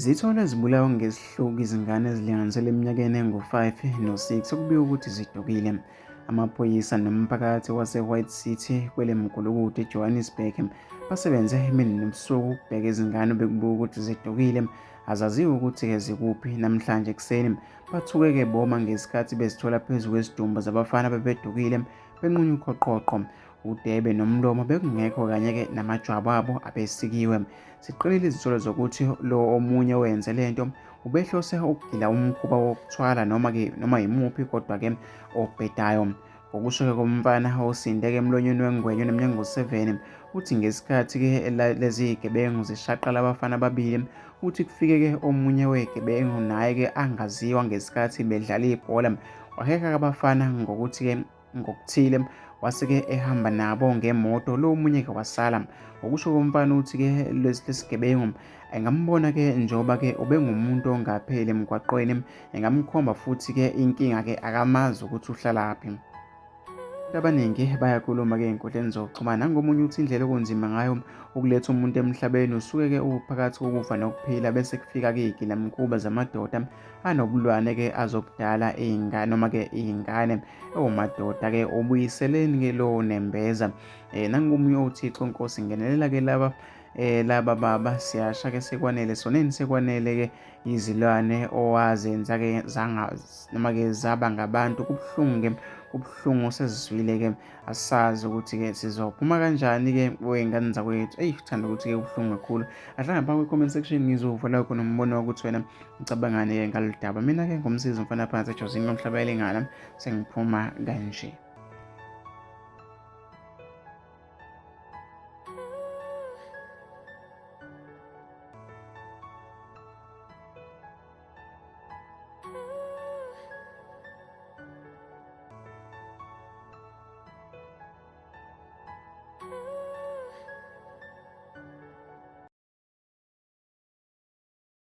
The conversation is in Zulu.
Zitholwe zibulawa ngesihluku izingane ezilinganiselwa eminyakeni engu-5 no-6 okubikwa ukuthi zidukile. Amaphoyisa nomphakathi wase-White City kwelemgulukudu eJohannesburg basebenze imini nobusuku ukubheka izingane obekubikwa ukuthi zidukile. Azaziwa ukuthi-ke zikuphi namhlanje ekuseni. Bathuke-ke boma ngesikhathi bezithola phezu kwezidumbu zabafana bebedukile benqunywa uqhoqhoqho. Udebe nomlomo bekungekho kanye-ke namajwabu abo abesikiwe. Siqinile izinsolo zokuthi lo omunye owenze le nto ubehlose ukugila umkhuba wokuthwala noma-ke noma yimuphi kodwa-ke obhedayo. Ngokusho-ke komfana osinde-ke emlonyeni wengwenya oneminyaka engu-7 uthi ngesikhathi-ke lezi zigebengu zishaqa labafana ababili uthi kufike-ke omunye wegebengu naye-ke angaziwa ngesikhathi bedlala ibhola waheha abafana ngokuthi-ke ngokuthile wase-ke ehamba nabo ngemoto lo omunye-ke wasala. Ngokusho komfana uthi-ke lesigebengu engambona-ke njengoba-ke ubengumuntu ongapheli emgwaqweni engamkhomba futhi-ke inkinga-ke akamazi ukuthi uhlalaphi. Abantu abaningi bayakhuluma-ke ey'nkundleni zokuxhumana nangomunye uthi indlela okunzima ngayo ukuletha umuntu emhlabeni usuke-ke uphakathi kokufa nokuphila bese kufika-ke iy'gilamkhuba zamadoda anobulwane-ke azobudala iy'ngane noma-ke iy'ngane. Oh madoda ke ubuyiseleni ke lowo nembeza. Nangomunye uThixo Nkosi ngenelela ke laba laba baba siyasha ke sekwanele soneni sekwanele ke izilwane owazenza ke zanga noma ke zaba ngabantu kubuhlungu ke kubuhlungu sezizwile ke asazi ukuthi ke sizophuma kanjani ke wey'ngane zakwethu eyi thanda ukuthi ke kubuhlungu kakhulu ahlangane phaa kwi-comment section ngizova la khona umbono wokuthi wena ucabangani-ke ngalolu daba mina-ke ngumsizi umfana phansi ejozini lomhlaba elingana sengiphuma kanje.